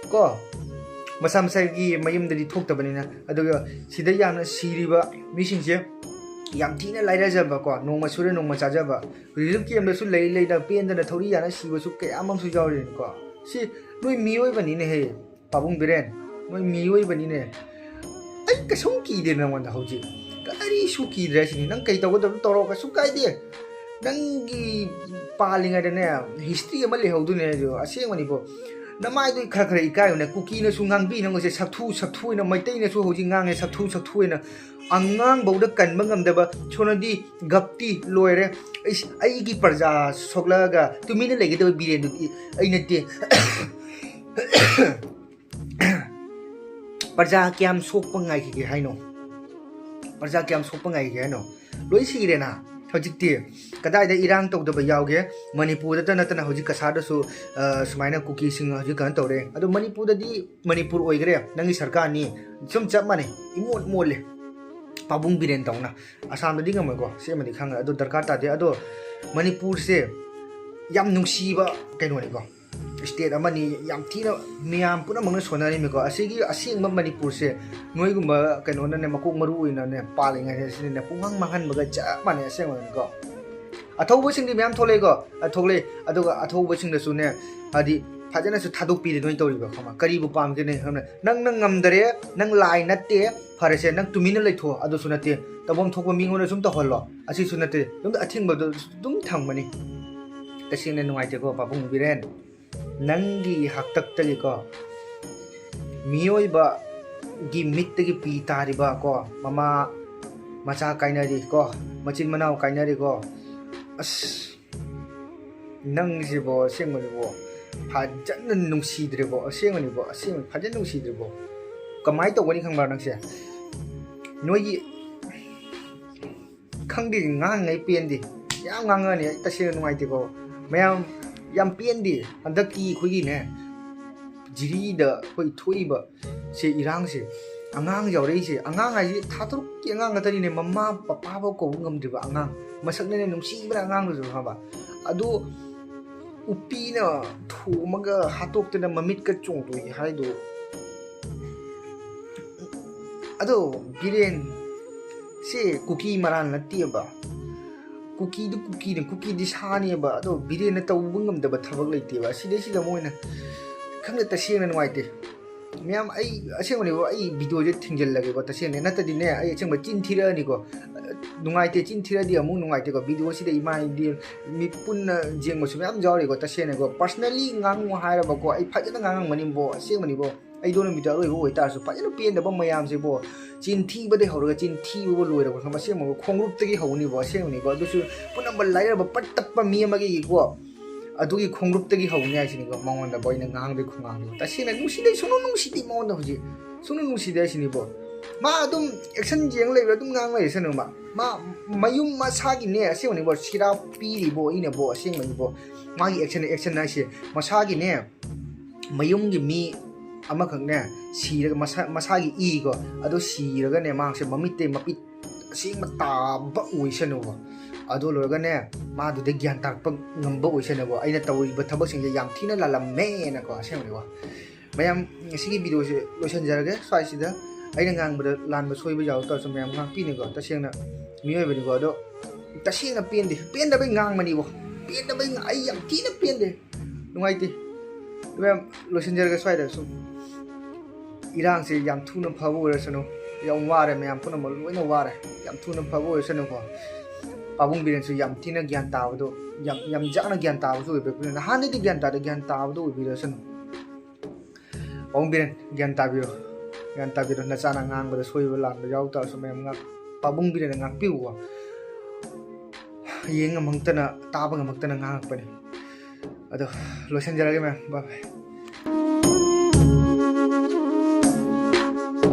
ꯀꯣ, ꯃꯁꯥ ꯃꯁꯥꯒꯤ ꯃꯌꯨꯝꯗꯗꯤ ꯊꯣꯛꯇꯕꯅꯤꯅ꯫ ꯑꯗꯨꯒ ꯁꯤꯗ ꯌꯥꯝꯅ ꯁꯤꯔꯤꯕ ꯃꯤꯁꯤꯡꯁꯦ ꯌꯥꯝ ꯊꯤꯅ ꯂꯥꯏꯔꯖꯕꯀꯣ, ꯅꯣꯡꯃ ꯁꯨꯔ ꯅꯣꯡꯃ ꯆꯥꯖꯕ, relief campꯇꯁꯨ ꯂꯩ ꯂꯩꯅ ꯄꯦꯟꯗꯅ ꯊꯧꯔꯤ ꯌꯥꯅ ꯁꯤꯕꯁꯨ ꯀꯌꯥ ꯑꯃꯁꯨ ꯌꯥꯎꯔꯤꯅꯤꯀꯣ꯫ ꯁꯤ ꯅꯣꯏ ꯃꯤꯑꯣꯏꯕꯅꯤꯅꯦꯍꯦ꯫ ꯄꯥꯕꯨꯡ ꯕꯤꯔꯦꯟ, ꯅꯣꯏ ꯃꯤꯑꯣꯏꯕꯅꯤꯅꯦ꯫ ꯑꯩ ꯀꯩꯁꯨꯝ ꯀꯤꯗꯦ ꯅꯉꯣꯟꯗ ꯍꯧꯖꯤꯛ꯫ ꯀꯔꯤꯁꯨ ꯀꯤꯗ꯭ꯔꯦ ꯁꯤꯅꯤ꯫ ꯅꯪ ꯀꯩ ꯇꯧꯒꯗꯕ ꯇꯧꯔꯣ, ꯀꯩꯁꯨ ꯀꯥꯏꯗꯦ꯫ ꯅꯪꯒꯤ ꯄꯥꯜꯂꯤꯉꯩꯗꯅꯦ, history ꯑꯃ ꯂꯩꯍꯧꯗꯣꯏꯅꯦ ꯑꯗꯣ, ꯑꯁꯦꯡꯕꯅꯤꯀꯣ꯫ ꯅꯃꯥꯏꯗꯨ ꯈꯔ ꯈꯔ ꯏꯀꯥꯏꯌꯨꯅꯦ꯫ ꯀꯨꯀꯤꯅꯁꯨ ꯉꯥꯡꯕꯤ ꯅꯪꯁꯦ ꯁꯛꯊꯨ ꯁꯛꯊꯨ ꯍꯥꯏꯅ, ꯃꯩꯇꯩꯅꯁꯨ ꯍꯧꯖꯤꯛ ꯉꯥꯡꯉꯦ ꯁꯛꯊꯨ ꯁꯛꯊꯨ ꯍꯥꯏꯅ꯫ ꯑꯉꯥꯡꯐꯧꯗ ꯀꯟꯕ ꯉꯝꯗꯕ ꯁꯣꯅꯗꯤ ꯒꯞꯇꯤ ꯂꯣꯏꯔꯦ꯫ ꯑꯩꯁ, ꯑꯩꯒꯤ ꯄ꯭ꯔꯖꯥ ꯁꯣꯛꯂꯛꯑꯒ ꯇꯨꯃꯤꯟꯅ ꯂꯩꯒꯗꯕ ꯕꯤꯔꯦꯟꯗꯨꯗꯤ ꯑꯩ ꯅꯠꯇꯦ꯫ ꯄ꯭ꯔꯖꯥ ꯀꯌꯥꯝ ꯁꯣꯛꯄ ꯉꯥꯏꯈꯤꯒꯦ ꯍꯥꯏꯅꯣ? ꯄ꯭ꯔꯖꯥ ꯀꯌꯥꯝ ꯁꯣꯛꯄ ꯉꯥꯏꯈꯤꯒꯦ ꯍꯥꯏꯅꯣ? ꯂꯣꯏ ꯁꯤꯔꯦꯅ꯫ ꯍꯧꯖꯤꯛꯇꯤ ꯀꯗꯥꯏꯗ ꯏꯔꯥꯡ ꯇꯧꯗꯕ ꯌꯥꯎꯒꯦ? ꯃꯅꯤꯄꯨꯔꯗꯇ ꯅꯠꯇꯅ ꯍꯧꯖꯤꯛ ꯀꯁꯥꯔꯗꯁꯨ, ꯑ, ꯁꯨꯃꯥꯏꯅ ꯀꯨꯀꯤꯁꯤꯡ ꯍꯧꯖꯤꯛ ꯀꯩꯅꯣ ꯇꯧꯔꯦ꯫ ꯑꯗꯣ ꯃꯅꯤꯄꯨꯔꯗꯗꯤ ꯃꯅꯤꯄꯨꯔ ꯑꯣꯏꯈ꯭ꯔꯦ, ꯅꯪꯒꯤ ꯁꯔꯀꯥꯔꯅꯤ, ꯁꯨꯝ ꯆꯞ ꯃꯥꯟꯅꯩ, ꯏꯃꯣꯠ ꯃꯣꯠꯂꯦ꯫ ꯄꯥꯕꯨꯡ ꯕꯤꯔꯦꯟ ꯇꯧꯅ꯫ ꯑꯁꯥꯝꯗꯗꯤ ꯉꯝꯃꯣꯏꯀꯣ, ꯁꯤꯃꯗꯤ ꯈꯪꯉꯦ꯫ ꯑꯗꯣ ꯗꯔꯀꯥꯔ ꯇꯥꯗꯦ꯫ ꯑꯗꯣ ꯃꯅꯤꯄꯨꯔꯁꯦ ꯌꯥꯝ ꯅꯨꯡꯁꯤꯕ ꯀꯩꯅꯣꯅꯤꯀꯣ, ꯁ꯭ꯇꯦꯠ ꯑꯃꯅꯤ, ꯌꯥꯝ ꯊꯤꯅ ꯃꯌꯥꯝ ꯄꯨꯝꯅꯃꯛꯅ ꯁꯣꯟꯅꯔꯤꯃꯤꯀꯣ꯫ ꯑꯁꯤꯒꯤ ꯑꯁꯦꯡꯕ ꯃꯅꯤꯄꯨꯔꯁꯦ ꯅꯣꯏꯒꯨꯝꯕ ꯀꯩꯅꯣꯅꯅꯦ, ꯃꯀꯣꯛ ꯃꯔꯨ ꯑꯣꯏꯅꯅꯦ ꯄꯥꯜꯂꯤꯉꯩꯗ ꯁꯤꯅꯅꯦ ꯄꯨꯡꯃꯥꯡ ꯃꯥꯡꯍꯟꯕꯒ ꯆꯞ ꯃꯥꯟꯅꯩ ꯑꯁꯦꯡꯕꯅꯤꯀꯣ꯫ ꯑꯊꯧꯕꯁꯤꯡꯗꯤ ꯃꯌꯥꯝ ꯊꯣꯛꯂꯛꯏꯀꯣ, ꯑ, ꯊꯣꯛꯂꯛꯏ꯫ ꯑꯗꯨꯒ ꯑꯊꯧꯕꯁꯤꯡꯗꯁꯨꯅꯦ, ꯍꯥꯏꯗꯤ, ꯐꯖꯅꯁꯨ ꯊꯥꯗꯣꯛꯄꯤꯔꯦ ꯅꯣꯏ ꯇꯧꯔꯤꯕ, ꯈꯪꯕ꯭ꯔꯥ? ꯀꯔꯤꯕꯨ ꯄꯥꯝꯒꯦꯅꯦ, ꯈꯪꯕ꯭ꯔꯥ? ꯅꯪꯅ ꯉꯝꯗꯔꯦ, ꯅꯪ ꯂꯥꯏ ꯅꯠꯇꯦ, ꯐꯔꯦꯁꯦ, ꯅꯪ ꯇꯨꯃꯤꯟꯅ ꯂꯩꯊꯣꯛꯑꯣ, ꯑꯗꯨꯁꯨ ꯅꯠꯇꯦ, ꯇꯧꯐꯝ ꯊꯣꯛꯄ ꯃꯤꯉꯣꯟꯗ ꯁꯨꯝ ꯇꯧꯍꯜꯂꯣ, ꯑꯁꯤꯁꯨ ꯅꯠꯇꯦ, ꯑꯗꯨꯝ ꯑꯊꯤꯡꯕꯗꯣ ꯑꯗꯨꯝ ꯊꯝꯒꯅꯤ꯫ ꯇꯁꯦꯡꯅ ꯅꯨꯡꯉꯥꯏꯇꯦꯀꯣ, ꯄꯥꯕꯨꯡ ꯕꯤꯔꯦꯟ, ꯅꯪꯒꯤ ꯍꯥꯛꯇꯛꯇꯒꯤꯀꯣ, ꯃꯤꯑꯣꯏꯕꯒꯤ ꯃꯤꯠꯇꯒꯤ ꯄꯤ ꯇꯥꯔꯤꯕ ꯀꯣ, ꯃꯃꯥ ꯃꯆꯥ ꯀꯥꯏꯅꯔꯤ ꯀꯣ, ꯃꯆꯤꯟ ꯃꯅꯥꯎ ꯀꯥꯏꯅꯔꯤ ꯀꯣ, ꯑꯁ, ꯅꯪꯁꯤꯕꯣ, ꯑꯁꯦꯡꯕꯅꯤꯕꯣ, ꯐꯖꯅ ꯅꯨꯡꯁꯤꯗ꯭ꯔꯦꯕꯣ, ꯑꯁꯦꯡꯕꯅꯤꯕꯣ, ꯑꯁꯦꯡꯕ ꯐꯖꯅ ꯅꯨꯡꯁꯤꯗ꯭ꯔꯦꯕꯣ꯫ ꯀꯃꯥꯏꯅ ꯇꯧꯒꯅꯤ ꯈꯪꯕ꯭ꯔꯥ ꯅꯪꯁꯦ? ꯅꯣꯏꯒꯤ, ꯈꯪꯗꯦ, ꯉꯥꯡꯉꯩ ꯄꯦꯟꯗꯦ, ꯌꯥꯝ ꯉꯥꯡꯉꯅꯤ꯫ ꯑꯩ ꯇꯁꯦꯡꯅ ꯅꯨꯡꯉꯥꯏꯇꯦꯀꯣ ꯃꯌꯥꯝ, ꯌꯥꯝ ꯄꯦꯟꯗꯦ꯫ ꯍꯟꯗꯛꯀꯤ ꯑꯩꯈꯣꯏꯒꯤꯅꯦ, ꯖꯤꯔꯤꯗ ꯑꯩꯈꯣꯏ ꯊꯣꯛꯏꯕ ꯁꯦ, ꯏꯔꯥꯡꯁꯦ, ꯑꯉꯥꯡ ꯌꯥꯎꯔꯛꯏꯁꯦ, ꯑꯉꯥꯡ ꯍꯥꯏꯁꯦ ꯊꯥ ꯇꯔꯨꯛꯀꯤ ꯑꯉꯥꯡ ꯉꯥꯛꯇꯅꯤꯅꯦ, ꯃꯃꯥ ꯄꯄꯥꯐꯥꯎ ꯀꯧꯕ ꯉꯝꯗ꯭ꯔꯤꯕ ꯑꯉꯥꯡ, ꯃꯁꯛꯅꯅꯦ ꯅꯨꯡꯁꯤꯕꯅ ꯑꯉꯥꯡꯗꯨꯁꯨ, ꯈꯪꯉꯕ? ꯑꯗꯣ ꯎꯄꯤꯅ ꯊꯣꯝꯃꯒ ꯍꯥꯠꯇꯣꯛꯇꯅ ꯃꯃꯤꯠꯀ ꯆꯣꯡꯊꯣꯛꯏ ꯍꯥꯏꯗꯣ꯫ ꯑꯗꯣ ꯕꯤꯔꯦꯟ, ꯁꯤ ꯀꯨꯀꯤ ꯃꯔꯥꯜ ꯅꯠꯇꯦꯕ꯫ ꯀꯨꯀꯤꯗꯨ ꯀꯨꯀꯤꯅꯤ, ꯀꯨꯀꯤꯗꯤ ꯁꯥꯅꯦꯕ꯫ ꯑꯗꯣ ꯕꯤꯔꯦꯟꯅ ꯇꯧꯕ ꯉꯝꯗꯕ ꯊꯕꯛ ꯂꯩꯇꯦꯕ꯫ ꯑꯁꯤꯗꯩꯁꯤꯗ ꯃꯣꯏꯅ, ꯈꯪꯗꯦ, ꯇꯁꯦꯡꯅ ꯅꯨꯡꯉꯥꯏꯇꯦ꯫ ꯃꯌꯥꯝ, ꯑꯩ ꯑꯁꯦꯡꯕꯅꯦꯕ, ꯑꯩ ꯚꯤꯗꯤꯑꯣꯁꯦ ꯊꯤꯡꯖꯤꯜꯂꯒꯦꯀꯣ, ꯇꯁꯦꯡꯅ꯫ ꯅꯠꯇꯗꯤꯅꯦ, ꯑꯩ ꯑꯁꯦꯡꯕ ꯆꯤꯟ ꯊꯤꯔꯛꯑꯅꯤꯀꯣ꯫ ꯅꯨꯡꯉꯥꯏꯇꯦ, ꯆꯤꯟ ꯊꯤꯔꯗꯤ ꯑꯃꯨꯛ ꯅꯨꯡꯉꯥꯏꯇꯦꯀꯣ꯫ ꯚꯤꯗꯤꯑꯣꯁꯤꯗ ꯏꯃꯥ ꯏꯕꯦꯟ ꯃꯤ ꯄꯨꯟꯅ ꯌꯦꯡꯕꯁꯨ ꯃꯌꯥꯝ ꯌꯥꯎꯔꯤꯀꯣ꯫ ꯇꯁꯦꯡꯅꯀꯣ, personally ꯉꯥꯡꯉꯨ ꯍꯥꯏꯔꯕꯀꯣ, ꯑꯩ ꯐꯖꯅ ꯉꯥꯡꯉꯝꯒꯅꯤꯕꯣ, ꯑꯁꯦꯡꯕꯅꯤꯕꯣ꯫ ꯑꯩꯗꯣ ꯅꯨꯃꯤꯠꯇꯣ ꯑꯔꯣꯏꯕ ꯑꯣꯏꯇꯥꯔꯁꯨ, ꯐꯖꯅ ꯄꯦꯟꯗꯕ ꯃꯌꯥꯝꯁꯤꯕꯣ, ꯆꯤꯟ ꯊꯤꯕꯗꯩ ꯍꯧꯔꯒ ꯆꯤꯟ ꯊꯤꯕꯕꯨ ꯂꯣꯏꯔꯕ ꯈꯪꯕ꯫ ꯑꯁꯦꯡꯕꯀꯣ, ꯈꯣꯡꯂꯨꯞꯇꯒꯤ ꯍꯧꯅꯤꯕꯣ, ꯑꯁꯦꯡꯕꯅꯤꯀꯣ꯫ ꯑꯗꯨꯁꯨ ꯄꯨꯝꯅꯃꯛ ꯂꯥꯏꯔꯕ ꯄꯠ ꯇꯠꯄ ꯃꯤ ꯑꯃꯒꯤꯀꯣ, ꯑꯗꯨꯒꯤ ꯈꯣꯡꯂꯨꯞꯇꯒꯤ ꯍꯧꯅꯤ ꯍꯥꯏꯁꯤꯅꯤꯀꯣ꯫ ꯃꯉꯣꯟꯗꯕꯨ ꯑꯩꯅ ꯉꯥꯡꯗꯣꯏ ꯈꯣꯡꯒꯥꯡꯗꯣ ꯇꯁꯦꯡꯅ ꯅꯨꯡꯁꯤꯗꯦ, ꯁꯨꯡꯅꯨꯡ ꯅꯨꯡꯁꯤꯗꯦ ꯃꯉꯣꯟꯗ ꯍꯧꯖꯤꯛ, ꯁꯨꯡꯅꯨꯡ ꯅꯨꯡꯁꯤꯗꯦ ꯍꯥꯏꯁꯤꯅꯤꯕꯣ꯫ ꯃꯥ ꯑꯗꯨꯝ action ꯌꯦꯡ ꯂꯩꯕ꯭ꯔꯥ, ꯑꯗꯨꯝ ꯉꯥꯡ ꯂꯩꯔꯁꯅꯨ꯫ ꯃꯥ ꯃꯥ ꯃꯌꯨꯝ ꯃꯁꯥꯒꯤꯅꯦ, ꯑꯁꯦꯡꯕꯅꯤꯕꯣ, ꯁꯤꯔꯥ ꯄꯤꯔꯤꯕꯣ ꯑꯩꯅꯕꯣ, ꯑꯁꯦꯡꯕꯅꯤꯕꯣ꯫ ꯃꯥꯒꯤ action, action ꯍꯥꯏꯁꯦ ꯃꯁꯥꯒꯤꯅꯦ, ꯃꯌꯨꯝꯒꯤ ꯃꯤ ꯑꯃꯈꯛꯅꯦ ꯁꯤꯔꯒ, ꯃꯁꯥ, ꯃꯁꯥꯒꯤ ꯏꯀꯣ, ꯑꯗꯣ ꯁꯤꯔꯒꯅꯦ, ꯃꯍꯥꯛꯁꯦ ꯃꯃꯤꯠꯇꯩ ꯃꯄꯤꯠ ꯑꯁꯦꯡꯕ ꯇꯥꯕ ꯑꯣꯏꯁꯅꯨꯕ꯫ ꯑꯗꯨ ꯂꯣꯏꯔꯒꯅꯦ, ꯃꯥꯗꯨꯗꯩ ꯒ꯭ꯌꯥꯟ ꯇꯥꯔꯛꯄ ꯉꯝꯕ ꯑꯣꯏꯁꯅꯨꯕ꯫ ꯑꯩꯅ ꯇꯧꯔꯤꯕ ꯊꯕꯛꯁꯤꯡꯁꯦ ꯌꯥꯝ ꯊꯤꯅ ꯂꯥꯜꯂꯝꯃꯦꯅꯀꯣ, ꯑꯁꯦꯡꯕꯅꯤꯀꯣ꯫ ꯃꯌꯥꯝ, ꯉꯁꯤꯒꯤ ꯚꯤꯗꯤꯑꯣꯁꯦ ꯂꯣꯏꯁꯤꯟꯖꯔꯒꯦ ꯁ꯭ꯋꯥꯏꯁꯤꯗ꯫ ꯑꯩꯅ ꯉꯥꯡꯕꯗ ꯂꯥꯟꯕ ꯁꯣꯏꯕ ꯌꯥꯎ ꯇꯥꯔꯁꯨ ꯃꯌꯥꯝ ꯉꯥꯛꯄꯤꯅꯤꯀꯣ꯫ ꯇꯁꯦꯡꯅ ꯃꯤꯑꯣꯏꯕꯅꯤꯀꯣ꯫ ꯑꯗꯣ ꯇꯁꯦꯡꯅ ꯄꯦꯟꯗꯦ, ꯄꯦꯟꯗꯕꯩ ꯉꯥꯡꯕꯅꯤꯕꯣ, ꯄꯦꯟꯗꯕꯩ ꯉꯥ-, ꯑꯩ ꯌꯥꯝ ꯊꯤꯅ ꯄꯦꯟꯗꯦ, ꯅꯨꯡꯉꯥꯏꯇꯦ꯫ ꯃꯌꯥꯝ, ꯂꯣꯏꯁꯤꯟꯖꯔꯒꯦ ꯁ꯭ꯋꯥꯏꯗ꯫ ꯁꯨꯝ ꯏꯔꯥꯡꯁꯦ ꯌꯥꯝ ꯊꯨꯅ ꯐꯕ ꯑꯣꯏꯔꯁꯅꯨ꯫ ꯌꯥꯝ ꯋꯥꯔꯦ, ꯃꯌꯥꯝ ꯄꯨꯝꯅꯃꯛ ꯂꯣꯏꯅ ꯋꯥꯔꯦ꯫ ꯌꯥꯝ ꯊꯨꯅ ꯐꯕ ꯑꯣꯏꯔꯁꯅꯨꯀꯣ꯫ ꯄꯥꯕꯨꯡ ꯕꯤꯔꯦꯟꯁꯨ ꯌꯥꯝ ꯊꯤꯅ ꯒ꯭ꯌꯥꯟ ꯇꯥꯕꯗꯣ, ꯌꯥꯝ, ꯌꯥꯝ ꯌꯥꯡꯅ ꯒ꯭ꯌꯥꯟ ꯇꯥꯕꯁꯨ ꯑꯣꯏꯕꯤꯕꯅꯤꯅ, ꯅꯍꯥꯟꯗꯩꯗꯤ ꯒ꯭ꯌꯥꯟ ꯇꯥꯗꯦ, ꯒ꯭ꯌꯥꯟ ꯇꯥꯕꯗꯣ ꯑꯣꯏꯕꯤꯔꯁꯅꯨ꯫ ꯄꯥꯕꯨꯡ ꯕꯤꯔꯦꯟ, ꯒ꯭ꯌꯥꯟ ꯇꯥꯕꯤꯔꯣ, ꯒ꯭ꯌꯥꯟ ꯇꯥꯕꯤꯔꯣ꯫ ꯅꯆꯥꯅ ꯉꯥꯡꯕꯗ ꯁꯣꯏꯕ ꯂꯥꯟꯕ ꯌꯥꯎ ꯇꯥꯔꯁꯨ ꯃꯌꯥꯝ ꯉꯥꯛ-, ꯄꯥꯕꯨꯡ ꯕꯤꯔꯦꯟꯅ ꯉꯥꯛꯄꯤꯌꯨꯀꯣ꯫ ꯌꯦꯡ ꯉꯝꯃꯛꯇꯅ, ꯇꯥꯕ ꯉꯝꯃꯛꯇꯅ ꯉꯥꯡꯉꯛꯄꯅꯤ꯫ ꯑꯗꯣ ꯂꯣꯏꯁꯤꯟꯖꯔꯒꯦ ꯃꯌꯥꯝ, bye bye꯫